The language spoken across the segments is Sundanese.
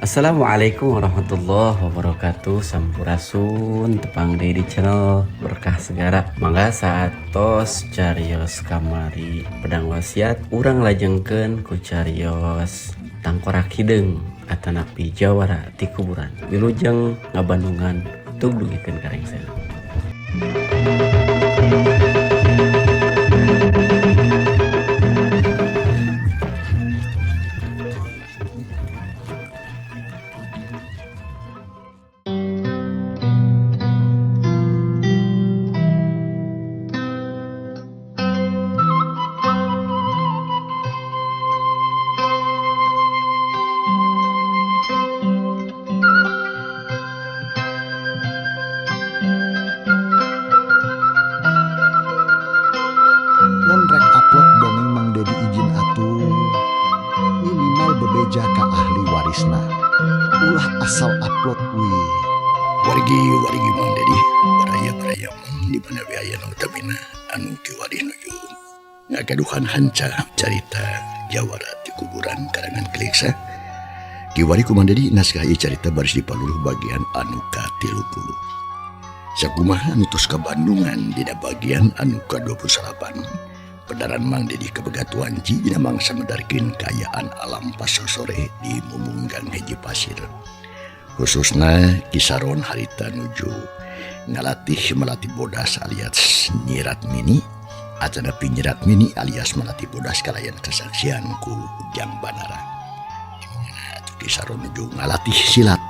Assalamualaikum warahmatullahi wabarakatuh. Sampurasun, tepang deui di channel Berkah Segara. Mangga saatos carios kamari pedang wasiat, urang lajengkeun ku carios tangkorak hideung atanapi jawara ti kuburan. Wilujeng ngabandungan, tug dugikeun ka rengsena. Mun rek upload dongeng Mang Dedi izin atuh, minimal bebeja ka ahli warisna, ulah asal upload wih. Wargi wargi Mang Dedi, baraya baraya di mana we aya, utamina anu kiwari nuju ngagaduhan hanca carita Jawara di Kuburan karangan Kliksa. Kiwari ku Mang Dedi naskah ieu carita baris dipaluluh bagian anu ka-30. Sakumaha anu tos kabandungan dina bagian anu ka-28, pedaran Mang Dedi kabegat wanci dina mangsa medarkeun kaayaan alam pasosore di mumunggang hiji pasir, khususna Kisaron harita nuju ngalatih Melati Bodas alias Nyirat Mini atanapi Nyirat Mini alias Melati Bodas kalayan kesaksian ku Ujang Banara. Nah, Kisaron nuju ngalatih silat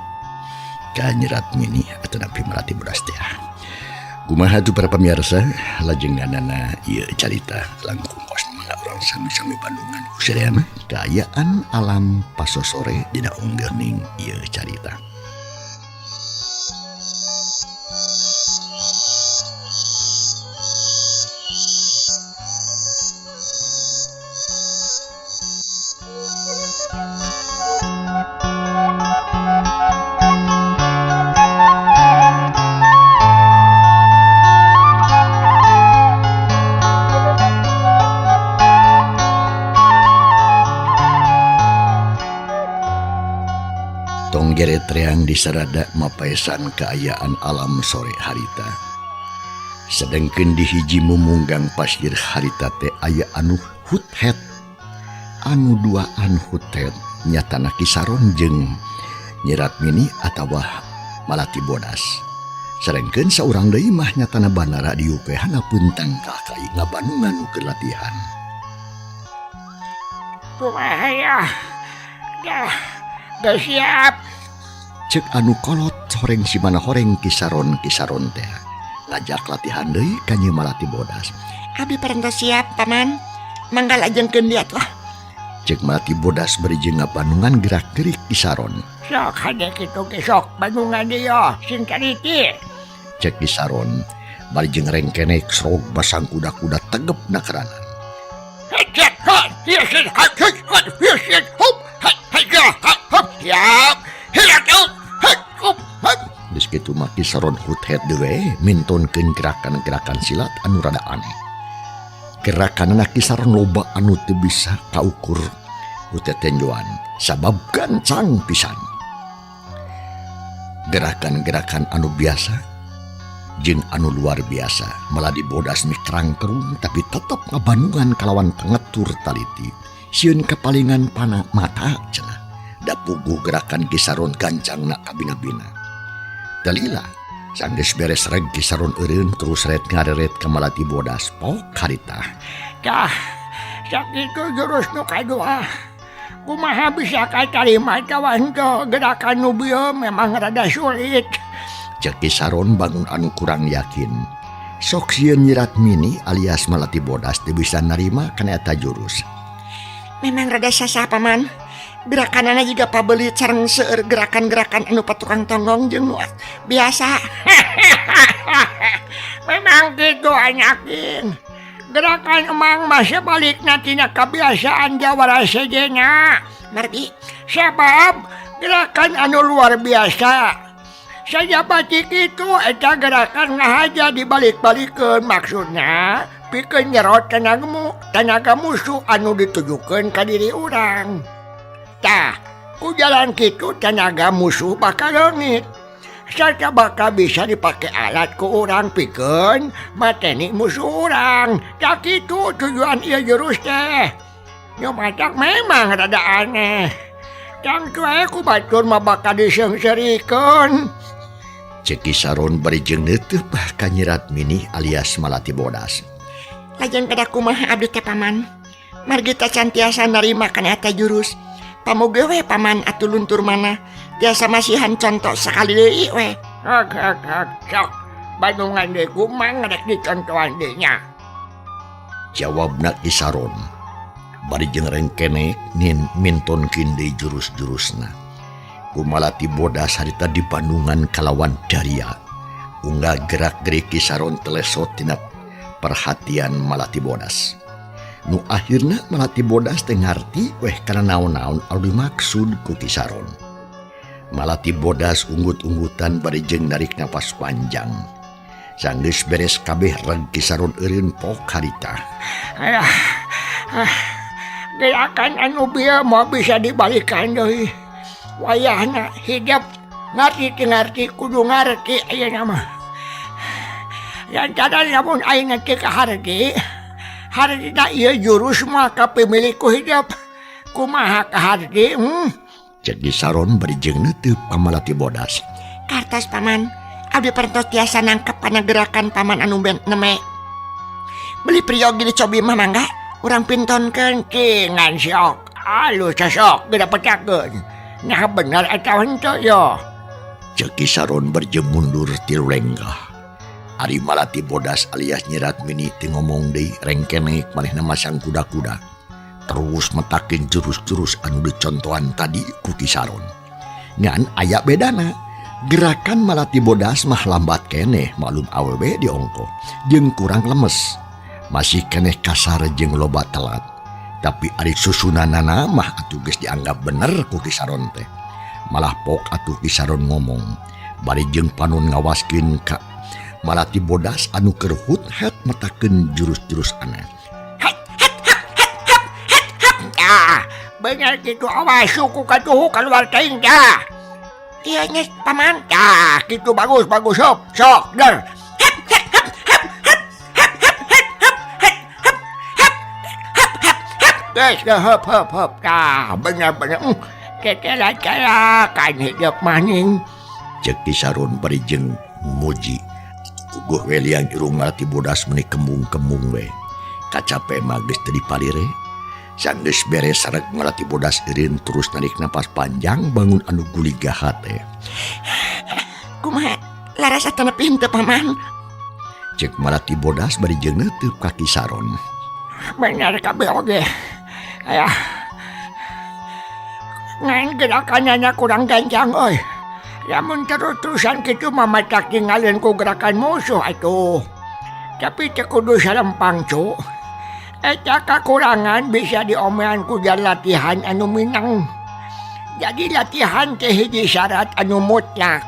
ka Nyirat Mini atanapi Melati Bodas teh. Kumaha tuh para pemirsa lajenganana ieu carita? Langkung kos mangga urang sami-sami bandungan ku sadayana kaayaan alam pasosore dina unggeuning ieu carita. Tong geretreang disarada mapaesan keayaan alam sore harita. Sedengkeun di hiji mumunggang pasir harita teh aya anu huthet. Anu duaan huthet nyatana Kisaron jeung Nyirat Mini atawa Malati Bodas. Sedengkeun saurang deui mah nyatana Banara diupehana puntang ka kai ngabandungan nu keur latihan. Kumaha ya? Dah, dah siap. Cek anu kolot horeng simana horeng Kisaron Kisaron teh ngajak latihan deui ka Nyi Malati Bodas. Abi parantos siap, Paman. Mangga lajengkeun dia tuh. Cek Malati Bodas bari jeung ngabandungan gerak-gerik Kisaron. Sok hade kitu ge sok bandungan dia sing cariti. Cek Kisaron bari jeung rengkenek srog basang kuda-kuda tegep na keranan. Geus kitu mah Kisaron huthet deui we mintonkeun gerakan-gerakan silat anu rada aneh. Gerakanna Kisaron loba anu teu bisa kaukur ku tetenjoan sabab gancang pisan. Gerakan-gerakan anu biasa jeung anu luar biasa Melati Bodas mikrangkerung tapi tetep ngabandungan kalawan tengetur taliti. Sieun kapalingan pana mata cenah. Da puguh gerakan Kisaron gancangna kabina-bina. Dalila sanggeus beres reg Kisaron eureun terus ret ngareret ka Malati Bodas pok harita. Tah, sakitu jurus nu kadua. Kumaha bisa katarima tawa henteu gerakan nu bieu memang rada sulit. Cek Kisaron bangun anu kurang yakin. Sok sieun Nyirat Mini alias Malati Bodas teu bisa narima kana eta jurus. Memang rada sasah, Paman. Gerakanana juga pabelit sareng seueur gerakan-gerakan anu patukang tonggong jeung nu biasa. Memang gitu anyakin. Gerakan emang masih balik tina kebiasaan jawara sejena. Margi, sebab gerakan anu luar biasa. Saja batik itu eta gerakan ngahaja dibalik-balikeun, maksudna pikeun nyerot tenaga musuh anu ditujukeun ka diri urang. Tah, Ku jalan kitu tanaga musuh bakal leungit. Sarta bakal bisa dipake alat ku urang pikeun mateni musuh urang. Tah kitu tujuan ieu jurus teh. Nu matak memang rada aneh. Tangtu we ku batur mah bakal diseungseurikeun. Cek Ki Saron bari jeung neuteup ka Nyi Ratmini alias Malati Bodas. Lajeng kada kumaha abdi teh paman. Margi tacan tiasa narima kana eta jurus. Pamoge we paman atuh luntur mana tiasa masihan contoh sakali deui we. Hak hak hak sok bandungan deui ku mang rek dicontohan deui nya. Jawabna Ki Saron. Bari jeung rengkenek nin mintonkeun deui jurus-jurusna. Ku Malati Bodas harita di Bandungan kalawan daria. Unggal gerak-gerik Ki Saron telesot tina perhatian Malati Bodas. Nu akhirna Malati Bodas teh ngarti weh kana naon-naon anu dimaksud ku Ki Saron. Malati Bodas unggut-unggutan bari jeung narik napas panjang. Sanggeus beres kabeh reg Ki Saron eureun pok harita. Ayah, ah, gerakan anu bieu moal bisa dibalikan deui. Wayahna hidup ngarti teu ngarti kudu ngarti ayeuna mah. Lantaran lamun ayeuna teu kaharti, hartina ieu jurus mah kapimilik ku hidup. Kumaha kaharti? Cek Ki Saron bari jeung neuteup ka Malati Bodas. Kartos paman, abdi parantos tiasa nangkep kana gerakan paman anu neme. Beli priyogi dicobi mah mangga, urang pintonkeun. Ngan sok, alus sok geura petakeun. Nah bener atau henteu yo? Cek Ki Saron bari jeung mundur tilu lenggah. Ari Malati Bodas alias Nyi Ratmini teu ngomong deui rengkenek manehna masang kuda-kuda. Terus metakeun jurus-jurus anu dicontohan tadi ku Ki Saron. Ngan aya bedana. Gerakan Malati Bodas mah lambat keneh maklum awewe diongko jeung kurang lemes. Masih keneh kasar jeung loba telat. Tapi ari susunanana mah atuh geus dianggap bener ku Ki Saron teh. Malah pok atuh Ki Saron ngomong bari jeung panon ngawaskeun ka Malati Bodas anu keur hut-het metakeun jurus-jurus aneh. Het het hap het hap het hap. Ah, bener kitu awas suku katuhu keluar teuing dah. Iya nya paman. Ah, kitu bagus bagus sok sok der. Hep hep hap hap hep hep hep hep hep hep hep hep hep hep hep. Geus ge heup heup heup. Tah, bener bener. Ketela-celakan hidup maning. Cek Ki Saron bari jeung muji. Puguh we liang irung Malati Bodas meuni kembung-kembung we. Kacape mah geus teu dipalire. Sanggeus beres sareng Malati Bodas eureun terus narik napas panjang bangun anu guligah hate. Kumaha laras atanapi henteu paman? Cek Malati Bodas bari jeung neuteup ka Ki Saron. Bener kabeh oge. Aya. Ngan gerakanana kurang gancang euy. Lamun terus-terusan kitu mah matak tinggalin ku gerakan musuh atuh. Tapi teu kudu salempang cu. Eta kakurangan bisa diomean ku latihan anu minang. Jadi latihan teh hiji syarat anu mutlak.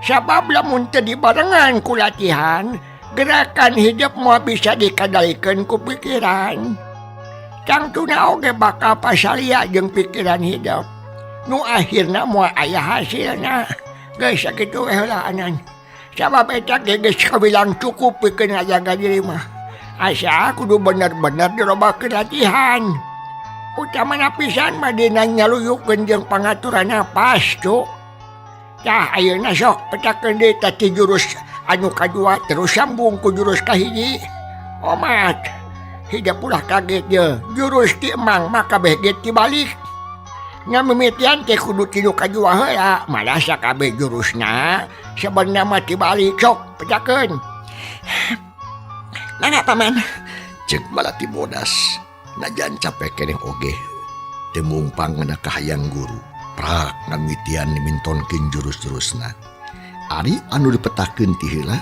Sabab lamun teu dibarengan ku latihan, gerakan hidup moal bisa dikadalikeun ku pikiran. Tangtuna oge bakal pasalia jeung pikiran hidup. Nu akhirna moal aya hasilna. Geus sakitu we heula anan. Sabab eta ge geus kawilang cukup pikeun ngajaga diri mah. Asa kudu bener-bener dilobakeun latihan. Utamana pisan mah dina nyaluyukeun jeung pangaturan napas cu. Tah ayeuna sok petakeun deui tah ti jurus anu kadua terus sambung ku jurus kahiji. Omat. Hidup ulah kaget ye. Jurus ti emang mah kabeh ge tibalik. Ngamimitian teh kudu ti nu kadua heula, malah sakabeh jurusna sebenarnya mah tibalik sok petakeun. Mangga paman. Cek Malati Bodas najan capek keneh oge teu mungpang ngana kahayang guru. Prak ngamitian mintonkeun jurus-jurusna. Ari anu dipetakeun ti heula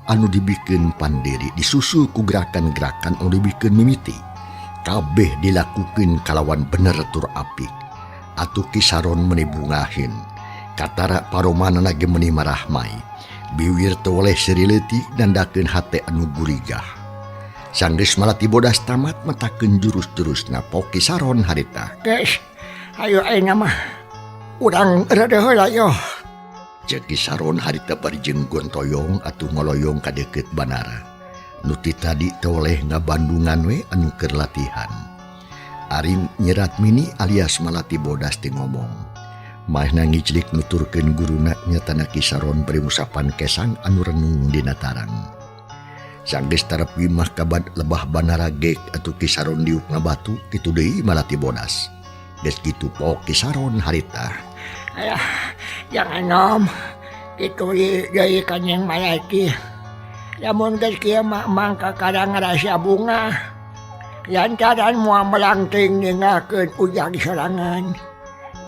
anu dibikeun pandiri disusul ku gerakan-gerakan anu dibikeun mimiti. Kabeh dilakukeun kalawan bener tur apik. Atuh Ki Saron meuni bungahin. Katara paromanana ge meuni marahmai. Biwir teu weleh seuri leutik nandakeun hate anu gurigah. Sanggeus Malati Bodas tamat metakeun jurus-jurusna pok Ki Saron harita. Geus, hayu ayeuna mah. Urang rada heula yo. Cek Ki Saron harita bari jeung gontoyong atuh ngoloyong ka deukeut Banara. Nu ti tadi toleh ngabandungan we anu keur latihan. Ari Nyi Ratmini alias Malati Bodas teu ngomong. Maehna ngiclik nuturkeun guruna nyatana Ki Saron bari ngusapan kesang anu renung dina tarang. Sanggeus tarep mah kabad lebah Banara gek atuh Ki Saron diuk ngabatu kitu deui Malati Bodas. Geus kitu pok Ki Saron harita. Alah, jangan nom. Kitu deui kanjeng Malati. Lamun geus kieu mah mang kakara ngarasa bunga. Lantaran moal melangting ninggalkeun ujang sorangan.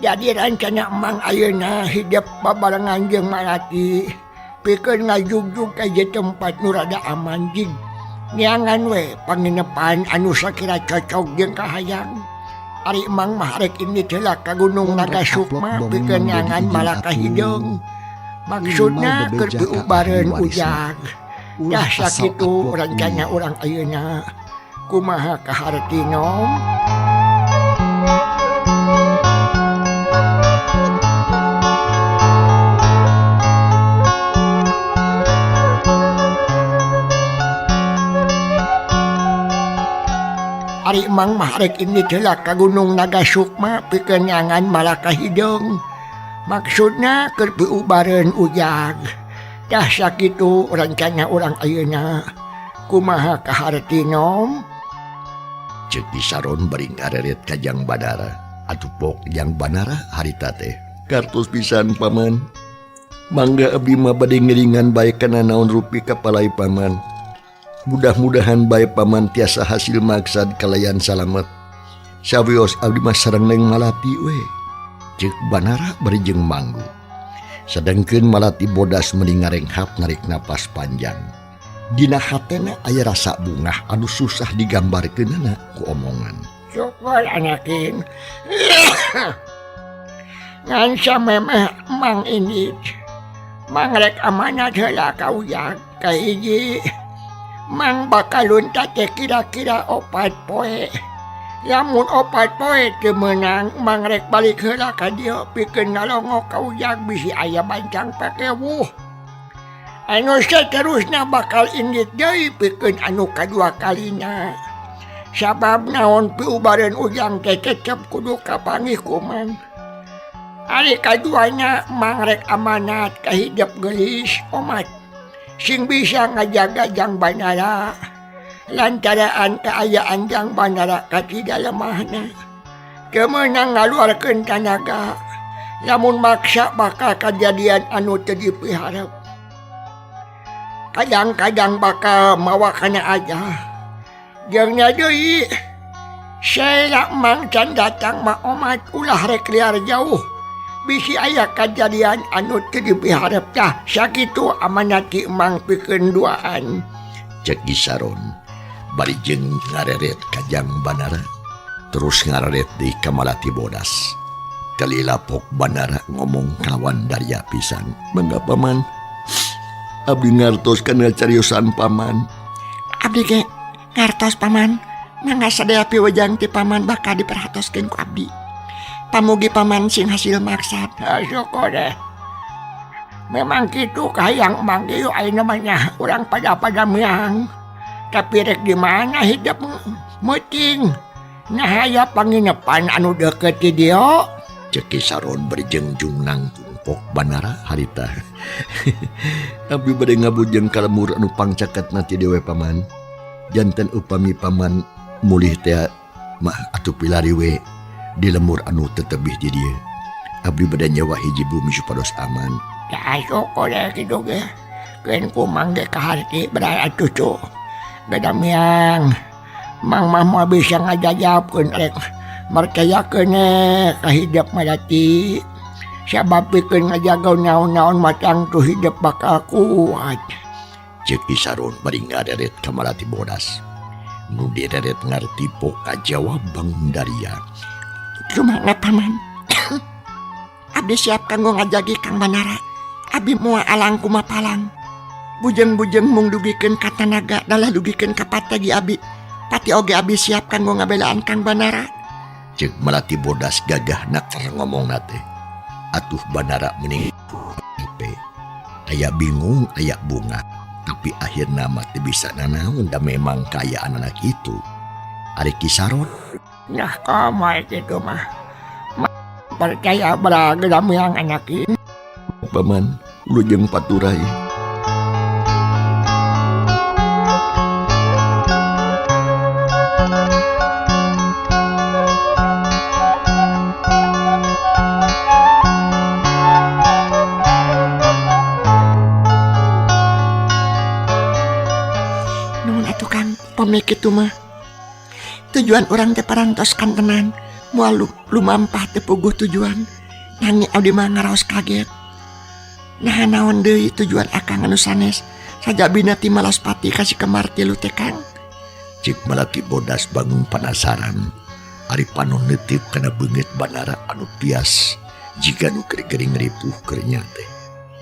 Jadi rancana emang ayeuna hidup babarengan jeung Malati. Pikeun ngajugjug ka ieu tempat nu rada aman jig. Neangan we panginepan anu sakira cocok jeung kahayang. Ari emang mah rek indit heula ka Gunung Naga Sukma pikeun neangan malaka hideung. Maksudna keur piubareun ujag. Dah sakitu rencana urang ayeuna. Kumaha kaharti nom? Ari emang mah rek indit heula ka Gunung Naga Sukma pikeun neangan malaka hideung. Maksudna keur piubareun ujag. Dah sakitu rencana urang ayeuna. Kumaha kaharti nom? Ceuk Ki Saron bari ngareret ka Jang Banara. Atuh pok Jang Banara harita teh. Kartos pisan paman. Mangga abdi mah bade ngiringan bae kana naon rupi kapalai paman. Mudah-mudahan bae paman tiasa hasil maksad kalayan salamet. Sawios abdi mah sareng Neng Malati we. Ceuk Banara bari jeung manggu. Sedengkeun Malati Bodas meni ngarenghap narik napas panjang. Dina hatena aya rasa bungah anu susah digambarkeunana ku omongan. Syukur anakin. Ngan samemeh mang indit. Mang rek amanat heula ka ujang ka hiji. Mang bakal luntat teh kira-kira 4 poe. Lamun 4 poe teu meunang, mang rek balik heula ka dieu pikeun ngalongok ka ujang bisi aya bancang pakewuh. Anu saterusna bakal indit deui pikeun anu kadua kalina. Sabab naon piubareun ujang teh tetep kudu kapanggih ku mang. Ari kaduana mang rek amanat ka hidep geulis omat. Sing bisa ngajaga Jang Banara. Lantaraan kaayaan Jang Banara katida lemahna. Teu meunang ngaluarkeun tanaga. Lamun maksa bakal kajadian anu teu dipiharep. Kadang-kadang bakal mawa kana aja. Jeung nya deui, sela mang can datang mah omat ulah rek liar jauh. Bisi aya kajadian anu teu dipiharep tah sakitu amanat ti emang pikeun duaan. Cek Ki Saron bari jeung ngareret ka Jang Banara terus ngareret deui ka Malati Bodas. Teu lapok Banara ngomong kalawan daria pisan. Mangga paman. Abdi ngartos kana cariosan paman. Abdi ge ngartos paman. Mangga sadaya piwejang ti paman bakal diperhatoskeun ku abdi. Pamugi paman sing hasil maksad. Syukur deh. Memang kitu kahayang emang ge ayeuna mah nya urang pada-pada miang. Tapi rek di mana hidup meuting. Nah aya panginepan anu deukeut ti dieu. Cek Ki Saron bari jeung jungnang pok Banara harita. Abdi bade ngabujeng ka lemur anu pangcaketna ti dewe paman. Janten upami paman mulih teh mah atuh pilari we di lemur anu tetebih di dieu. Abdi bade nyewa hiji bumi supados aman. Tah syukur kitu ge. Keun ku mang ge kaharti berat atuh cu. Beda miang. Mang mah moal bisa ngajajabkeun rek marcayakeun ka hidep Malati. Sabab pikeun ngajaga naon-naon matang tu hidup bakal kuat. Ceuk Ki Saron bari ngareret ka Malati Bodas. Nu direret ngarti pok kajawab Bangun Daria. Kumaha paman? Abdi siap kanggo ngajagi Kang Banara. Abdi moal alang kumapalang. Bujeng-bujeng mung dugikeun ka tanaga dalah dugikeun ka pategi abdi. Pati oge abdi siap kanggo ngabelaan Kang Banara. Ceuk Malati Bodas gagah naker ngomongna teh. Atuh Banara mending aya bingung aya bunga tapi akhirna mah teu bisa nanaon da memang kaayaan anak itu. Ari Ki Saron Nah komo kitu mah. Percaya beragam yang anak ini. Paman lujeng paturai. Nuhun atuh Kang, pami kitu mah. Tujuan urang teh parantos kantenan, moal lumampah teu puguh tujuan. Nanging abdi mah ngaraos kaget. Nah naon deui tujuan akang anu sanes sajabina ti Malaspati ka si Kemar tilu teh Kang. Cik Malati Bodas bangun panasaran. Ari panon neuteup kana beungeut Banara anu pias jiga nu keur gering ripuh keur nya teh.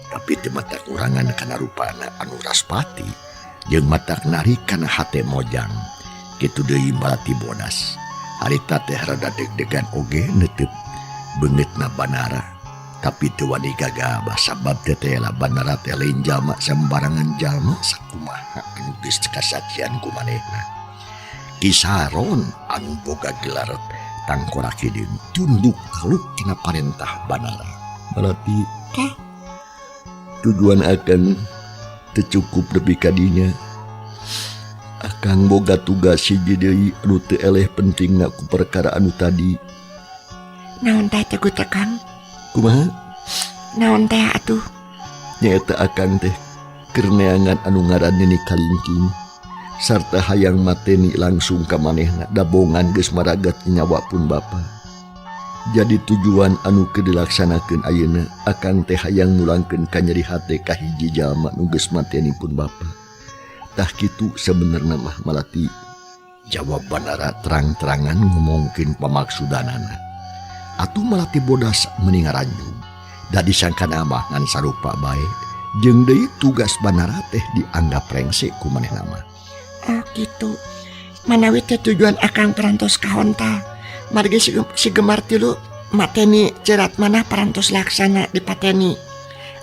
Tapi teu mata kurangan kana rupana anu raspati jeung matak narik kana hate mojang. Kitu deui Malati Bodas. Harita teh rada deg-degan oge neuteub beungeutna Banara. Tapi teu wani gagabah sabab teh teh lah Banara teh lain jalma sembarangan jalma sakumaha anu geus kasaksian ku manehna. Ki Saron anu boga gelar Tangkorak Hideung tunduk taluk tina parentah Banara. Malati Kah? Tujuan akan teu cukup nepi ka dinya. Akang boga tugas hiji deui anu teu eleh pentingna ku perkara anu tadi. Naon teh teh teh Kang? Kumaha? Naon teh atuh? Nyaeta akang teh keur neangan anu ngaran Nini Kalingking sarta hayang mateni langsung ka manehna dabongan geus maragat nyawa pun bapa. Jadi tujuan anu keur dilaksanakeun ayeuna akang teh hayang mulangkeun kanyeri hate ka hiji jalma nu geus mateni pun bapa. Tah kitu sebenarna mah Malati. Jawab Banara terang-terangan ngomongkeun pamaksudanana. Atuh Malati Bodas meuni ngaranjung. Da disangkana mah ngan sarupa bae. Jeung deui tugas Banara teh dianggap rengse ku manehna mah. Oh kitu. Manawi teh tujuan akang parantos kahontal. Margi si Gemar tilu mateni cerat manah parantos laksana dipateni.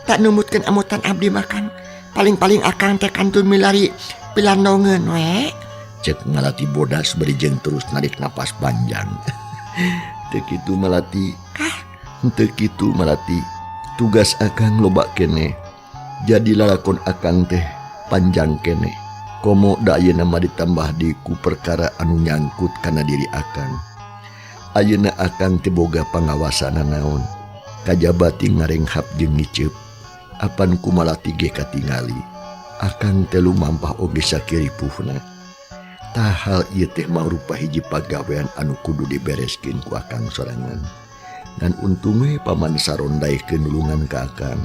Tak numutkeun amutan abdi mah Kang. Paling-paling akang teh kantun milari pilandongeun we. Cek Malati Bodas bari jeung terus narik napas panjang. Teu kitu Malati. Kah? Teu kitu Malati. Tugas akang loba keneh. Jadi lalakon akang teh panjang keneh. Komo da ayeuna mah ditambah deui ku perkara anu nyangkut kana diri akang. Ayeuna akang teh boga pangawasana naon. Kajaba ti ngarenghap jeung ngiceup. Apan ku Malati ge katingali. Akang teh lumampah oge sakiripuhna. Tah hal ieu teh mangrupa hiji pagawean anu kudu dibereskeun ku akang sorangan. Ngan untung we Paman Saron daekeun nulungan ka akang.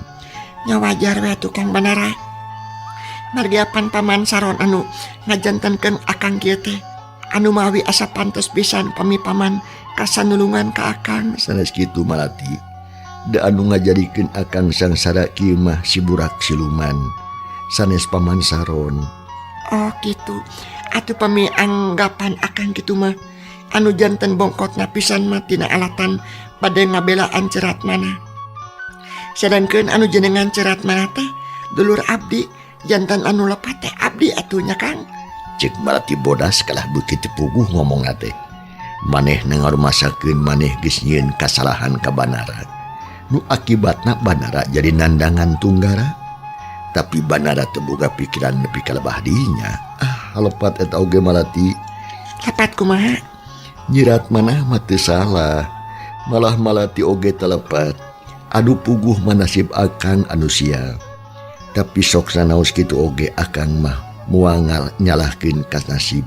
Nya wajar we atuh Kang Banara. Margi apan Paman Saron anu ngajantenkeun akang kieu teh anu mawi asa pantes pisan pami paman kasa nulungan ka akang. Sanes kitu Malati. Da anu ngajadikeun akang sangsara kieu mah si burak siluman. Sanes Paman Saron. Oh kitu. Atuh pami anggapan akang kitu mah anu janten bongkotna pisan mah tina alatan bade ngabelaan cerat mana. Sedangkeun anu jenengan cerat mana teh dulur abdi jantan anu lepat teh abdi atuh nya Kang. Cek Malati Bodas kalah beuki teu puguh ngomongna teh. Manehna ngarumasakeun maneh geus nyieun kasalahan ka Banara. Nu akibatna Banara jadi nandangan tunggara. Tapi Banara teu boga pikiran nepi ka lebah dinya. Ah, lepat eta oge Malati. Lepat kumaha? Nyirat manah mah teu salah. Malah Malati oge telepat. Adu puguh manasib akang anu sial. Tapi sok sanaos kitu oge akang mah moal nyalahkeun ka nasib.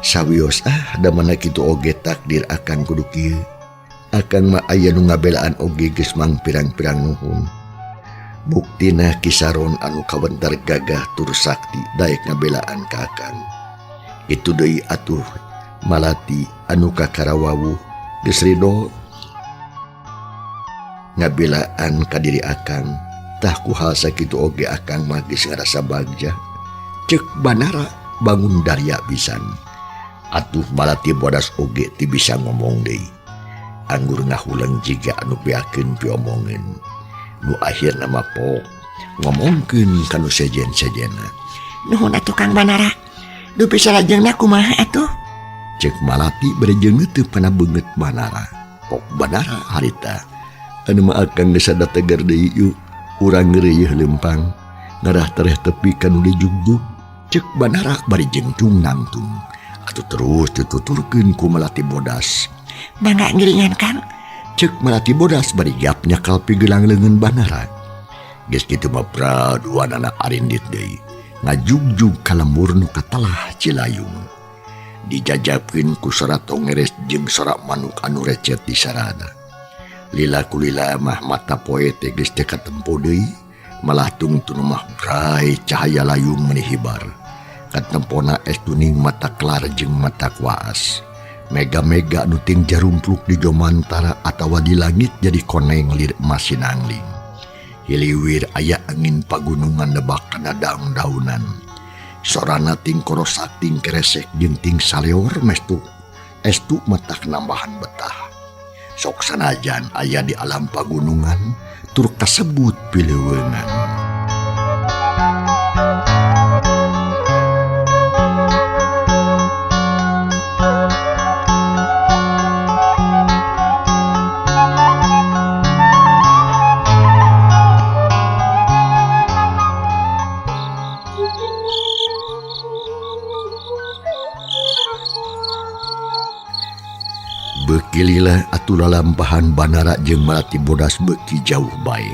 Sawios ah da mana kitu oge takdir akang kudu kieu. Akang mah aya nu ngabelaan oge geus mang pirang-pirang nuhun. Buktina Ki Saron anu kawentar gagah tur sakti daek ngabelaan ka akang. Itu deui atuh Malati anu kakarawawuh geus ridho ngabelaan ka diri akang. Tah ku hal sakitu oge akang mah geus ngarasa bagja. Cek Banara bangun darya pisan. Atuh Malati Bodas oge teu bisa ngomong deui. Anggur ngahuleng jiga anu beakeun piomongeun. Nu akhirna mah pok ngomongkeun ka nu sejen-sejenna. Nuhun atuh Kang Banara. Dupi salajengna kumaha atuh? Cek Malati bari jeung neuteub kana beungeut Banara. Pok Banara harita. Anu mah akang geus sada tegar deui yuk. Urang ngeureuyeun leumpang. Ngarah tereh tepi ka nu dijugjug. Cek Banara bari jeung cung nangtung. Atuh terus dituturkeun ku Malati Bodas. Mangga ngiringan Kang. Cek Malati Bodas bari gap nyakal pigelang leungeun Banara. Geus kitu mah praduanana arindit deui. Ngajugjug ka lembur nu katelah Cilayung. Dijajabkeun ku sora tongeres jeung sora manuk anu recet di sarana. Lila kulila mah mata poe teh geus teu katempo deui, malah tungtun mah bray cahaya layung meuni hibar. Katempona es tuning mata kelar jeung mata kuas. Mega-mega nu ting jarumpluk di jomantara atawa di langit jadi koneng lir masinangling. Hiliwir aya angin pagunungan lebak kana daun-daunan. Sorana ting korosak ting keresek jeung ting saleor mestu. Estu matak nambahan betah. Sok sanajan aya di alam pagunungan tur kasebut pileuweungan. Beuki lila atuh lalampahan Banara jeung Malati Bodas beuki jauh bae.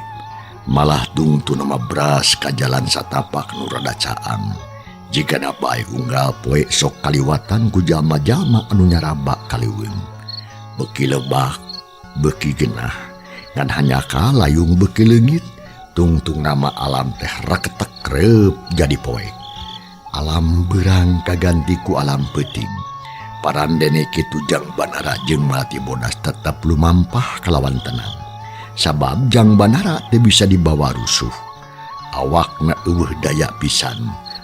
Malah tungtuna mah bras ka jalan satapak nu rada caang. Jigana bae unggal poe sok kaliwatan ku jalma-jalma anu nyaraba kaliweung. Beuki lebak, beuki genah. Ngan hanyaka layung beuki leungit, tungtungna mah alam teh reketek reup jadi poek. Alam beurang kaganti ku alam peuting. Parandene kitu Jang Banara jeung Malati Bodas tetep lumampah kalawan tenang. Sabab Jang Banara teu bisa dibawa rusuh. Awakna eueuh daya pisan,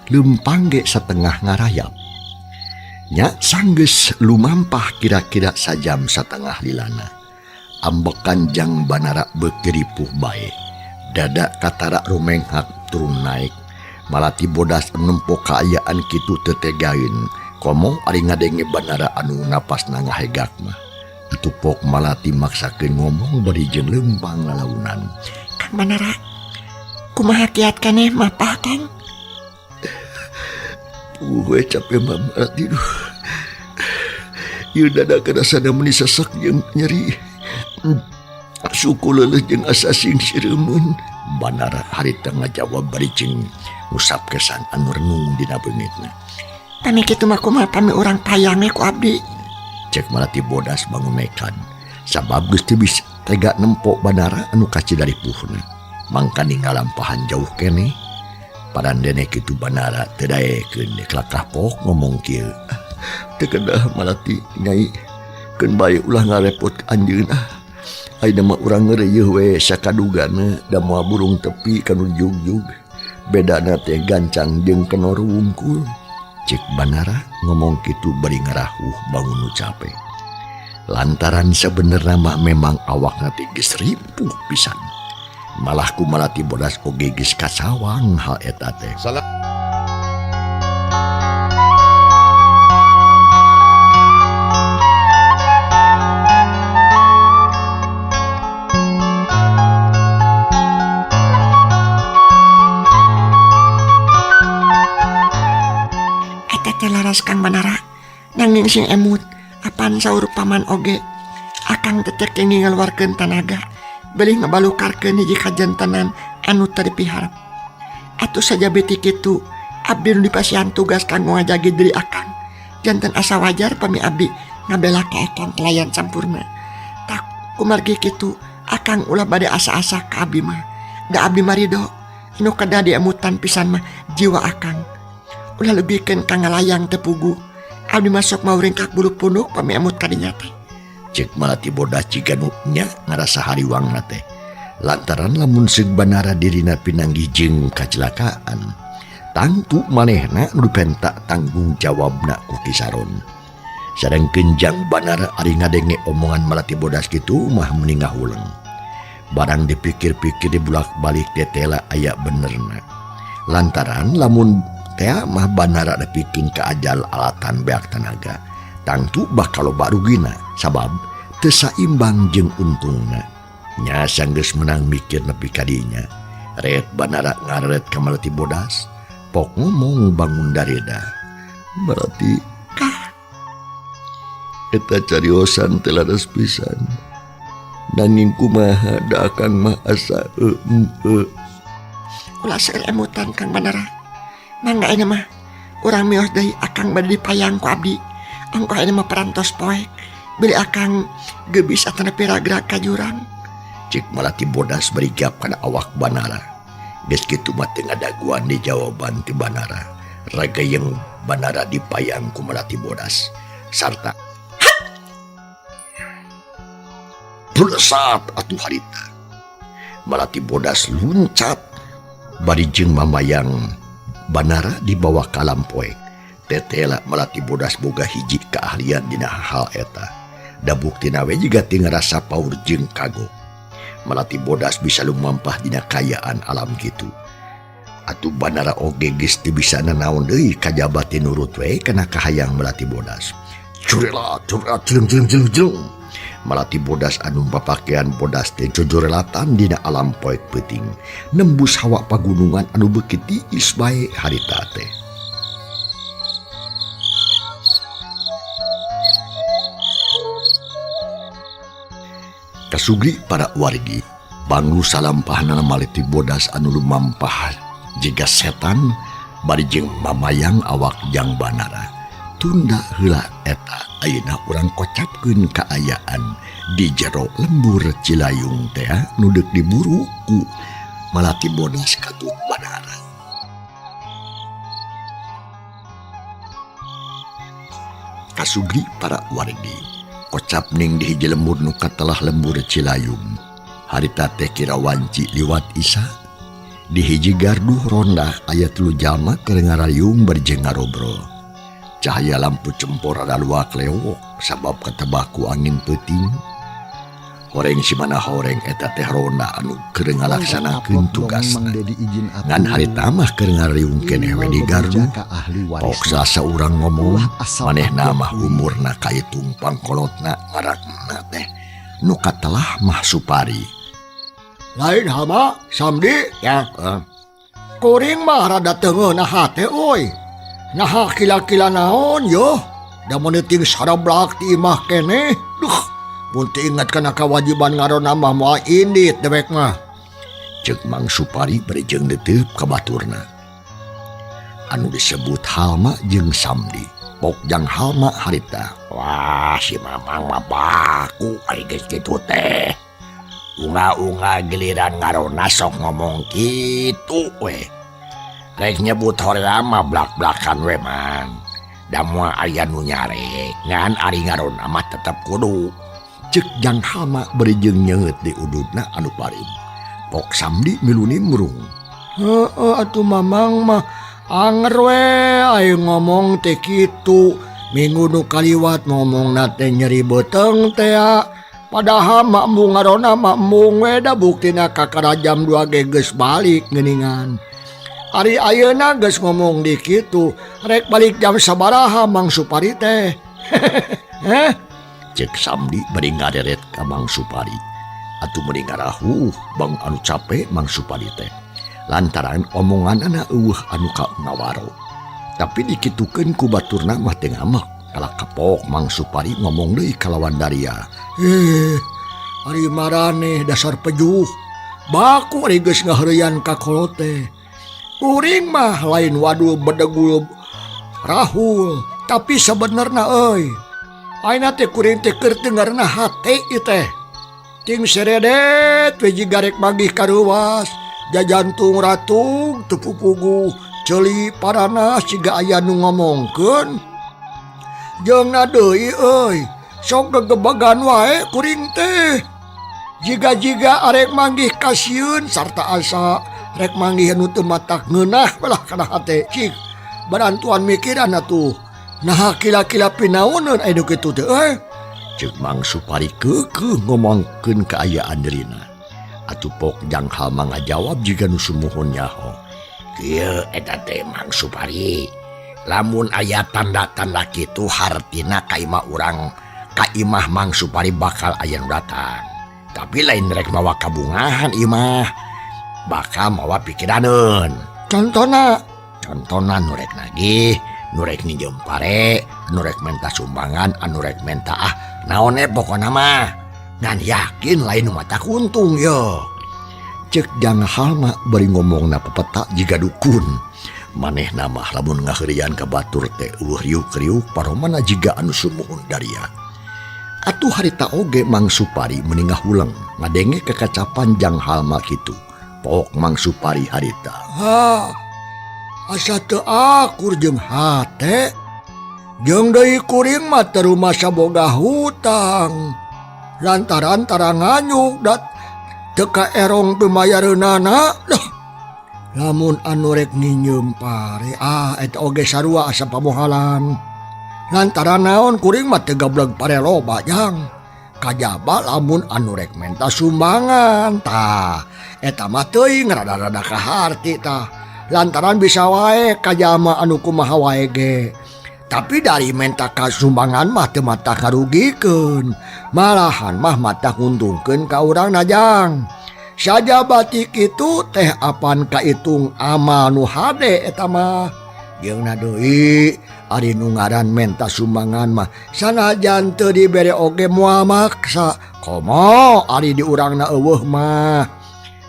leumpang ge satengah ngarayap. Nya sanggeus lumampah kira-kira sajam satengah lilana. Ambekan Jang Banara beuki ripuh bae. Dada katara rumenghak turun naik. Malati Bodas nempo kaayaan kitu teu tegaeun. Komo ari ngadenge Banara anu napasna ngahegak mah. Atuh pok Malati maksakeun ngomong bari jeung leumpang lalaunan. Kang Banara, kumaha kiat keneh mapah Kang? We capek mah Malati duh. Ieu dada karasana meuni sesek jeung nyeri. Suku leuleuh jeung asa sing sireumeun. Banara harita ngajawab bari jeung ngusap kesan anu renung dina beungitna. Pami kitu mah kumaha pami urang payang we ku abdi. Cek Malati Bodas bangun nekan. Sabab geus teu bisa tega nempo Banara anu kacida ripuhna. Mangkani ngalampahan jauh keneh. Parandene kitu Banara teu daekeun kelakah pok ngomong kieu. Teu kedah Malati nyai keun bae ulah ngarepot anjeun ah. Ayeuna mah urang ngeureuyeun we sakadugana da moal burung tepi ka nu jugjug. Bedana teh gancang jeung kenor wungkul. Cek Banara ngomong kitu bari ngarahuh bangun nu capek. Lantaran sebenarnya mah memang awakna teh geus ripuh pisan. Malah ku Malati Bodas oge geus kasawang hal eta teh. Laras Kang Banara nanging sing emut apan saur paman oge akang teh teu kenging ngaluarkeun tanaga belih ngabalukarkeun hiji kajantenan anu teu dipiharep. Atuh saja beti kitu abdi nu dipasihan tugas kanggo ngajagi diri akang janten asa wajar pami abdi ngabela ka akang kelayan sampurna. Tak kumargi kitu akang ulah bade asa-asa ka abdi mah. Da abdi mah ridho nu kedah diemutan pisan mah jiwa akang. Ulah lebihkeun ka ngalayang teu puguh. Abdi mah sok mau ringkak bulu punuk pami emut ka dinya teh. Cek Malati Bodas jiga nu nya ngarasa hariwangna teh. Lantaran lamun seug Banara dirina pinanggih jeung kacelakaan, tangtu manehna nu dipenta tanggung jawabna ku Ki Saron. Sadangkeun Jang Banara ari ngadenge omongan Malati Bodas kitu mah meni ngahuleng. Barang dipikir-pikir dibulak-balik tetela aya benerna. Lantaran lamun tea mah Banara dipikeun ka ajal alatan beak tanaga, tangtu bakal loba rugina sabab teu saimbang jeung untungna. Nya sanggeus menang mikir nepi ka dinya. Ret Banara ngareret ka Malati Bodas, pok ngomong bangun dareda. Berarti kah eta cariosan teh laras pisan. Nanging kumaha da akang mah asa Ulah seueur emutan Kang Banara. Mangga ayeuna mah urang mios deui akang bade dipayang ku abdi. Ongkoh ayeuna mah parantos poek. Bilih akang geubis atanapi ragrag ka jurang. Cik Malati Bodas bari gap kana awak Banara. Geus kitu mah teu ngadaguan di jawaban ti Banara. Ragayeng Banara dipayang ku Malati Bodas sarta Pulesat atuh harita. Malati Bodas luncat bari jeung mamayang Banara dibawa ka alam poek. Tetela Malati Bodas boga hiji keahlian dina hal eta. Da buktina we jiga teu ngarasa paur jeung kagok. Malati Bodas bisa lumampah dina kayaan alam kitu. Atuh Banara oge geus teu bisa nanaon deui kajaba teu nurut we kana kahayang Malati Bodas. Curela, curela, jeleng, jeleng, jeleng, jeleng. Malati Bodas anu papakean bodas teh jojorelatan dina alam poek peuting. Nembus hawa pagunungan anu beuki tiis bae harita teh. Kasugri para wargi, banglu salampahna Malati Bodas anu lumampah jiga setan bari jeung mamayang awak Jang Banara. Tunda heula eta ayeuna urang kocapkeun kaayaan di jero lembur Cilayung teh nu deuk diburu ku Malati Bodas katut Banara. Kasugri para wargi, kocap ning di hiji lembur nu katelah lembur Cilayung. Harita teh kira wanci liwat isa. Di hiji garduh ronda aya 3 jalma keur ngarayung berjeng ngarobrol. Cahaya lampu cempor rada luak lewok sabab katebaku angin peuting. Horeng si mana horeng eta teh ronda anu keur ngalaksanakeun tugasna. Ngan harita mah keur ngariung keneh we di gardu. Pok salasa urang ngomong manehna mah umurna kaitung pangkolotna ngarakna teh nu katelah mah Supari. Lain hama Samdi ya. Kuring mah rada teu ngeunah hate euy. Naha kila-kila naon yo. Da mun ting sarablak ti imah keneh. Duh, mun teu ingat kana kewajiban ngarona mah moal indit dewek mah. Ceuk Mang Supari bari jeung neuteup ka baturna. Anu disebut Halma jeung Samdi. Pok jang Halma harita. Wah, si Mamang mah baku ari geus kitu teh. Unga-unga giliran ngarona sok ngomong kitu we. Rek nyebut hoream mah blak-blakan we mang. Da moal aya nu nyarek, ngan ari ngarona mah tetep kudu. Ceuk Jang Halma bari jeung nyeungeut di ududna anu parim. Pok Samdi milu nimbrung. Heueuh atuh Mamang mah anger we aing ngomong teh kitu. Minggu nu kaliwat ngomongna teh nyeri beuteung teh. Padahal makmung ngarona makmung we da buktina kakara jam 2 ge geus balik geuningan. Ari ayeuna geus ngomong di kitu, rek balik jam sabaraha Mang Supari teh. Heh? Ceuk Samdi bari ngareret ka Mang Supari. Atuh meuni ngarahuh bang anu cape Mang Supari teh. Lantaran omonganana eueuh anu ka ngawaro. Tapi dikitukeun ku baturna mah teu ngamek. Kalah kapok Mang Supari ngomong deui kalawan daria. Ari maraneh dasar pejuh. Baku ari geus ngaheureuyan ka kolot teh. Kuring mah lain wadul bedegul rahul, tapi sebenarna euy. Ayeuna teh kuring teh keur teu ngareunah hate ieu teh. Ting seredet we jiga rek magih karuas, jajantung ratung teu pupuguh, ceuli paranas jiga aya nu ngomongkeun. Jeung na deui euy, sok gegebegan wae kuring teh. Jiga-jiga arek manggih kasieun sarta asa rek manggih nu teu matak ngeunah belah kana hate. Cik, barantuan mikiran atuh. Naha kila-kila pinaoneun aya nu kitu teh euy. Ceuk Mang Supari keukeuh ngomongkeun kaayaan dirina. Atuh pok Jang Halma ngajawab jiga nu sumuhun nyaho. Kieu eta teh Mang Supari. Lamun aya tanda-tanda kitu hartina ka imah urang, ka imah Mang Supari bakal aya nu datang. Tapi lain rek mawa kabungahan imah, bakal mawa pikiraneun. Contona, contona nu rek nagih, nu rek ninjem pare, nu rek menta sumbangan, anu rek menta ah naon pokona mah. Ngan yakin lain nu matak untung yo. Cek Jang Halma bari ngomongna pepeta jiga dukun. Manehna mah lamun ngaheureuyan ka batur teh eueuh riuk-riuk paromana jiga anu sumuhun daria. Atuh harita oge Mang Supari meuni ngahuleng ngadenge kekacapan Jang Halma kitu. Pok Mang Supari harita. Ha, asa teu akur jeung hate. Jeung deui kuring mah teu rumasa boga hutang. Lantaran tara nganyuk dat teu kaerong pemayareunana. Duh. Lamun anu rek nginjeum pare ah eta oge sarua asa pamohalan. Lantaran naon kuring mah teu gableg pare loba jang. Kajaba lamun anu rek menta sumbangan tah eta mah teuing rada-rada kaharti tah. Lantaran bisa wae kajama anu kumaha wae ge. Tapi dari menta ka sumbangan mah teu matak ngarugikeun, malahan mah matak nguntungkeun ka urang najang. Saja batik itu teh apan kaitung amal nu hade eta mah. Jeung na deui ari nu ngaran menta sumbangan mah sanajan teu dibere oge moal maksa. Komo ari di urangna eueuh mah.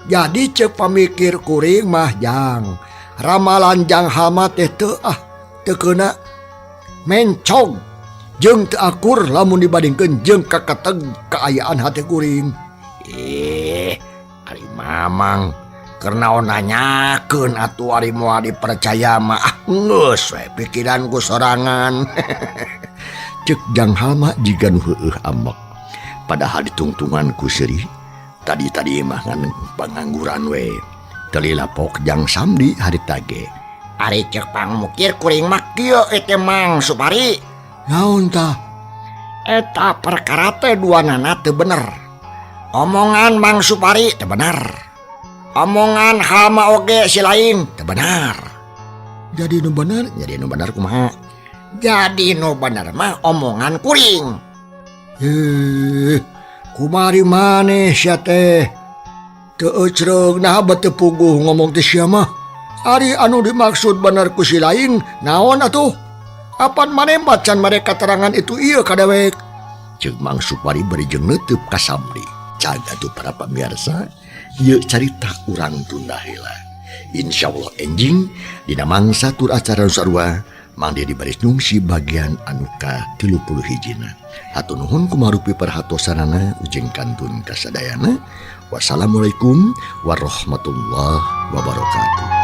Jadi ceuk pamikir kuring mah jang, ramalan Jang Halma teh teu ah teu keuna mencog jeung teu akur lamun dibandingkeun jeung kaketeg kaayaan hate kuring. Ari Mamang keur naon nanyakeun atuh ari moal dipercaya mah ah geus we pikiran ku sorangan. Ceuk Jang Halma jiga nu heueuh ambek. Padahal ditungtungan ku seuri tadi-tadi mah ngan pangangguran we. Teu lapok Jang Samdi harita ge. Ari ceuk pangmukir kuring mah kieu eta Mang Supari. Naon tah? Eta perkara teh duanana teu bener. Omongan Mang Supari teu bener. Omongan Halma oge si lain teu bener. Jadi nu bener, jadi nu bener kumaha? Jadi nu bener mah omongan kuring. Kumari maneh sia teh? Teu ecreug naha bet teu puguh ngomong teh sia mah. Ari anu dimaksud bener ku si lain naon atuh? Apan maneh can mere katerangan itu ieu ka dewek? Ceuk Mang Supari bari jeung neuteub ka Samdi. Cag atuh para pamirsa, ieu carita urang tunda heula. Insyaallah enjing dina mangsa tur acara nu sarua Mang Dedi baris nungsi bagian anu ka 31 hijina. Hatur nuhun kumarupi perhatosanana ujeng kantun kasadayana. Wassalamualaikum warahmatullahi wabarakatuh.